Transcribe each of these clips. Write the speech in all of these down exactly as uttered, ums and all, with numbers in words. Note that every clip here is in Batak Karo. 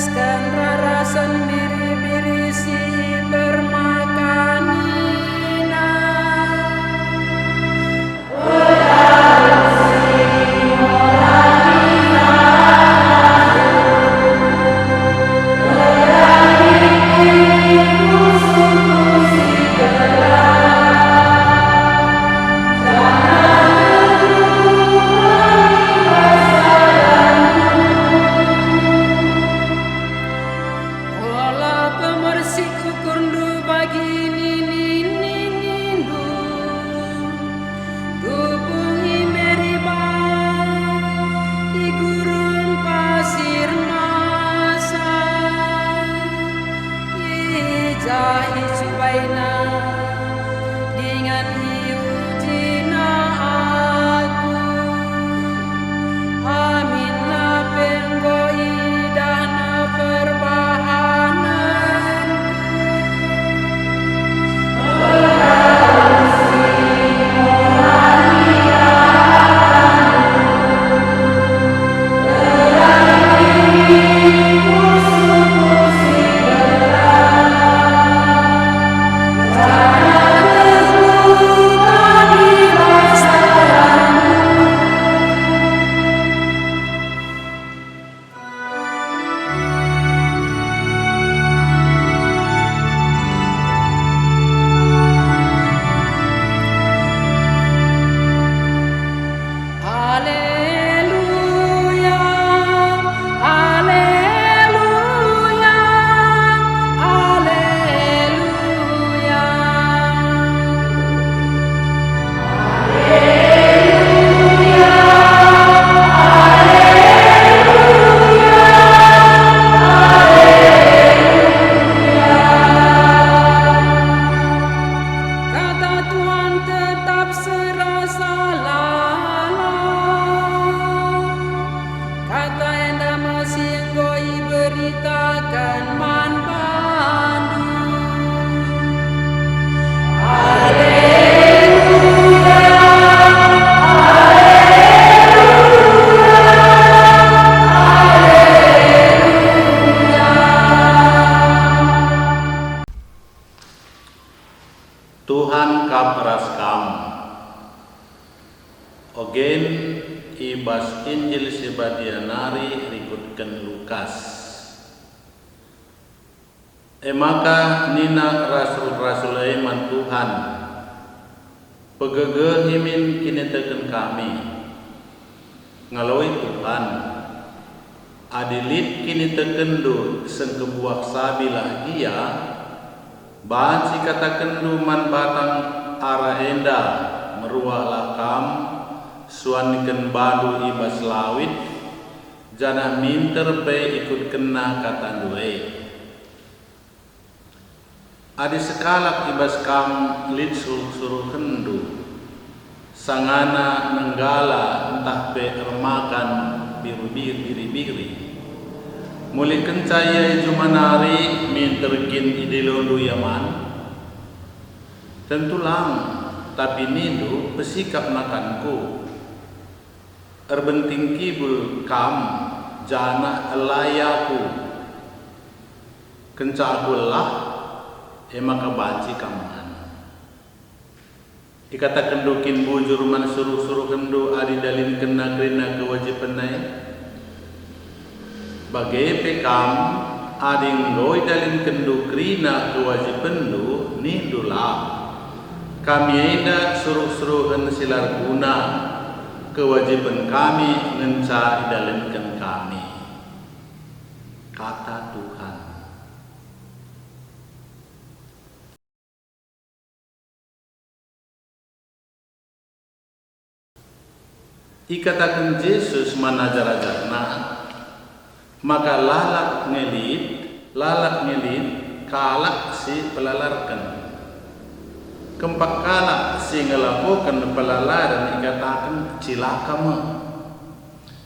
Rarasen biri-biri si permakanina. Ola pemersik ukurndu bagi nini-ninindu. Tupung i Meriba, i gurun pasir Masa, i jah icubaina dingen iujina aku. Aminna pe enggo idahna perbahanenku. Aleluya, aleluya, aleluya. Kata Tuhan tetap serasa lalap. Kata enda me si enggo iberitaken man bandu. Aleluya, aleluya, aleluya. Tuhan kap ras kam. Ogen i bas Injil si Badia nari rikutken Lukas. E maka nina rasul-rasul e man Tuhan, "Pegegehi min kiniteken kami." Ngaloi Tuhan, "Adi lit kinitekenndu sengkebuah sabi lah gia, banci katakenndu man batang ara enda, 'Meruahlah kam, suanken bandu i bas lawit,' janah minter pe ikutkenna katandu e." Adi sekalak i bas kam lit suruh-suruhenndu, sangana nenggala ntah pe ermakan biru-bir-, biri-biri, mulihkenca ia i juma nari, minter kin idilondu ia man? Tentu lang, tapi nindu, "Pesikap nakanku, erbenting kibul kam, janah elai aku." Kenca aku elah, e maka banci kam man. Ikatakenndu kin bujur man suruh-suruhenndu adi dalinkenna kerina kewajibenna e? Bage pe kam, adi enggo idalinkenndu kerina kewajibenndu, nindulah, "Kami enda suruh-suruhen si la erguna, kewajiben kami ngenca idalinken kami." Kata Tuhan. Ikataken Jesus man ajar-ajarNa, maka lalap nge lit, lalap nge lit kalak si pelalarken. Kempak kalak si ngelakoken pelalaren ikataken cilaka me.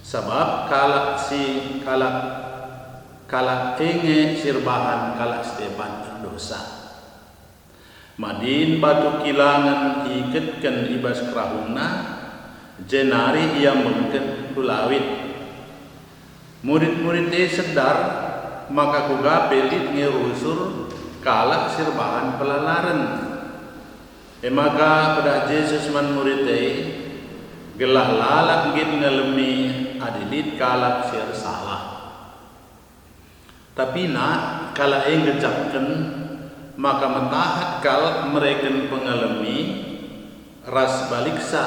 Sabap kalak si, kalak, kalak e nge si erbahan kalak si deban erdosa. Madin batu kilangen iiketken i bas kerahungna, jenari iambengken ku lawit. Murid-murid e sedar, maka kuga pe lit nge rusur kalak si erbahan pelalaren. E maka pedah Jesus man murid e, gelah lalap nggit ngalemi adi lit kalak si ersalah. Tapi nak kalak e ngejapken, maka metahat kal mereken pengalemi ras baliksa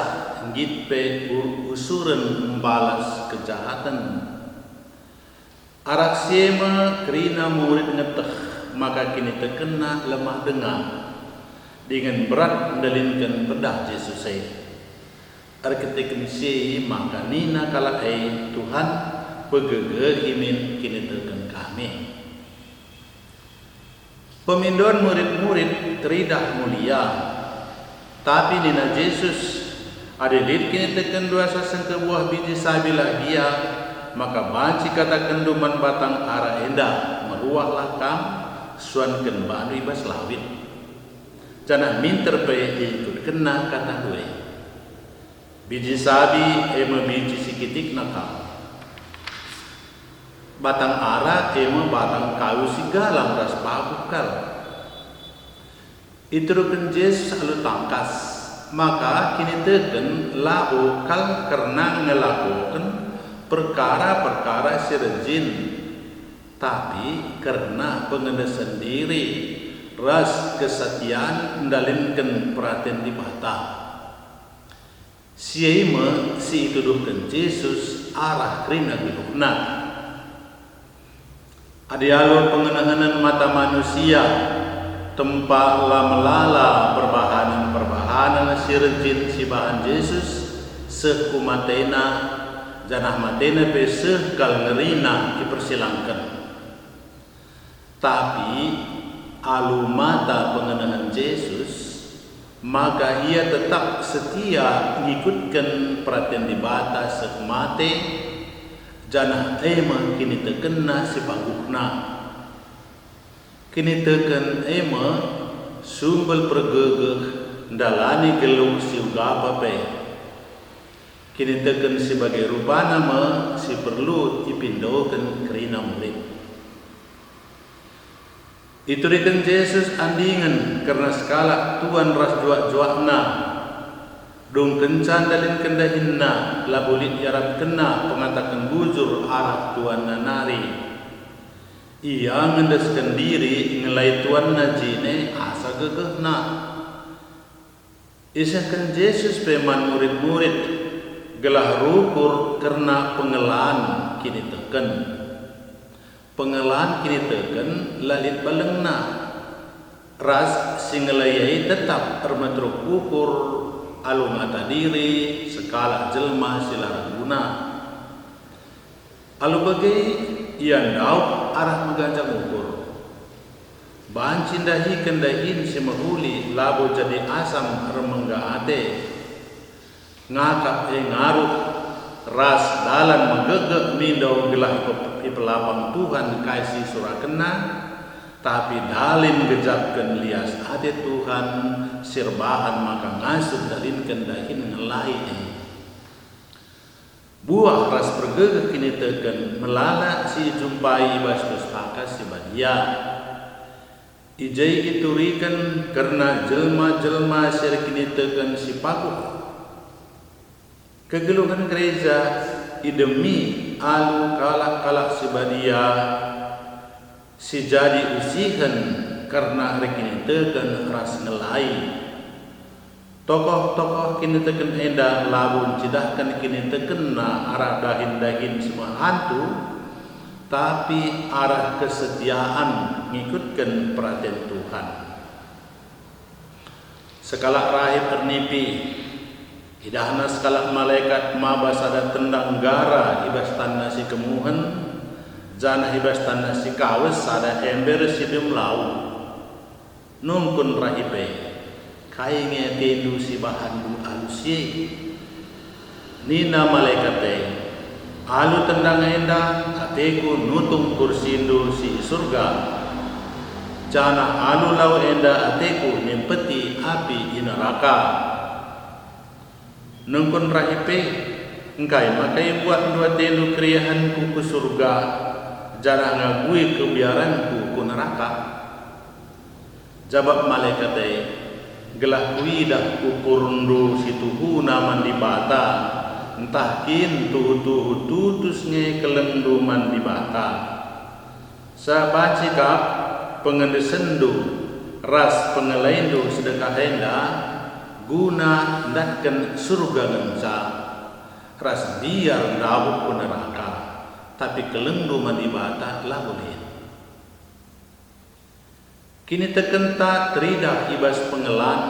nggit pe ur-, usuren mbalas kejahaten. Arah si e me kerina murid ngeteh maka kinitekenna lemah denga, dingen berat ndalinken pedah Jesus e. Erkiteken si e maka nina kalak e, "Tuhan, pegegehi min kiniteken kami." Pemindon murid-murid teridah mulia. Tapi nina Jesus, "Adi lit kinitekenndu asa sengkebuah biji sabi la gia, maka banci katakenndu man batang ara enda, 'Meruahlah kam, suanken bandu i bas lawit.' Janah minter pe iikutkenna katandu e." Biji sabi e me biji si kitikna kal. Batang ara e me batang kayu si galang ras paguh kal. Ituduhken Jesus alu tangkas, maka kiniteken labo kal kerna ngelakoken perkara-perkara si rejin, tapi kerna pengendesen diri ras kesetian ndalinken peraten Dibata. Si e me si ituduhken Jesus arah kerina geluhna. Adi alu pengenehenen mata manusia, tempa la melala perbahanen-perbahanen si rejin si bahan Jesus seh ku matena, janah matena pe seh kal ngerina ipersilangken. Tapi alu mata pengenehen Jesus, maka ia tetap setia ngikutken peraten Dibata seh mate, janah e me kinitekenna si paguhna. Kiniteken e me sumbel pergegeh ndalani geluh si ugapa pe. Kiniteken si bage rupana me si perlu ipindoken kerina murid. Ituriken Jesus andingen kerna sekalak tuan ras juak-juakna. Dung kenca ndalinken dahinna, labo lit iarapkenna pengataken bujur arah tuanna nari. Ia ngendesken diri ngelai tuanna jine asa gegehna. Isehken Jesus pe man murid-murid gelah rukur kerna pengelan kiniteken. Pengelan kiniteken la lit balengna, ras si ngelai e tetap ermeteruk ukur alu mata diri sekalak jelma si la erguna. Alu bage ia ndauh arah meganjang ukur. Banci ndahiken dahin si mehuli labo jadi asam ermengga ate. Ngakap e ngaruh ras dalan megegek mindo gelah ipe-, ipelapang Tuhan kai si isurakenNa, tapi dalan ngejapken lias ate Tuhan si erbahan maka ngasup ndalinken dahin ngelai e. Buah ras pergegeh kiniteken melala si ijumpai i bas Pustaka Si Badia. I je ituriken kerna jelma-jelma si erkiniteken si paguh. Kegeluhen gereja idemi alu kalak-kalak si badia, si jadi usihen kerna erkiniteken ras ngelai. Tokoh-tokoh kiniteken enda labo ncidahken kinitekenna arah dahin-dahin si mehantu, tapi arah kesetiaan ngikutken peraten Tuhan. Sekalak rahib ernipi, idahna sekalak malekat maba sada tendang gara i bas tanna si kemuhen, janah i bas tanna si kawes sada ember si dem lau. Nungkun rahib e, "Kai nge atendu si bahanndu alu si e?" Nina malekat e, "Alu tendang enda ateku nutung kursindu si i Surga, janah alu lau enda ateku nimpeti api i neraka." Nungkun rahib e, "Engkai maka ibuatndu atendu keriahenku ku Surga, janah ngagui kebiaranku ku neraka? Jabap malekat e, gelah kuidah ukurndu si tuhuna man Dibata, ntah kin tuhu-tuhu tutus nge kelengndu man Dibata. Sa banci kap pengendesenndu ras pengelaindu sedekah enda guna ndatken Surga ngenca, ras mbiar ndauh ku neraka, tapi kelengndu man Dibata labo lit. Kinitekenta teridah i bas pengelan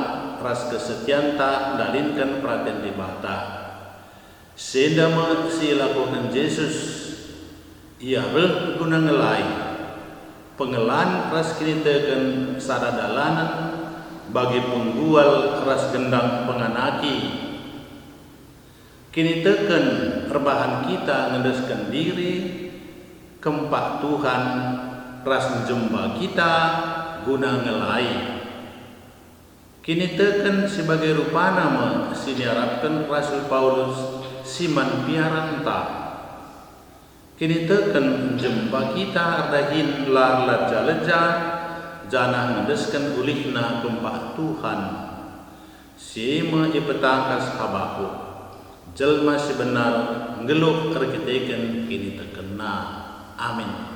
ras kesetianta ndalinken peraten Dibata. Senda me si ilakoken Jesus. Ia reh guna ngelai. Pengelan ras kiniteken sada dalanen bagi penggual ras gendang penganaki. Kiniteken erbahan kita ngendesken diri, kempak Tuhan, ras njemba kita guna ngelai. Kiniteken si bage rupana me si niarapken Rasul Paulus si man mbiaranta. Kiniteken njemba kita erdahin la erleja-leja, janah ngendesken ulihna kempak Tuhan. Si me ipetangkas Habakuk, jelma si benar nggeluh erkiteken kinitekenna. Amin.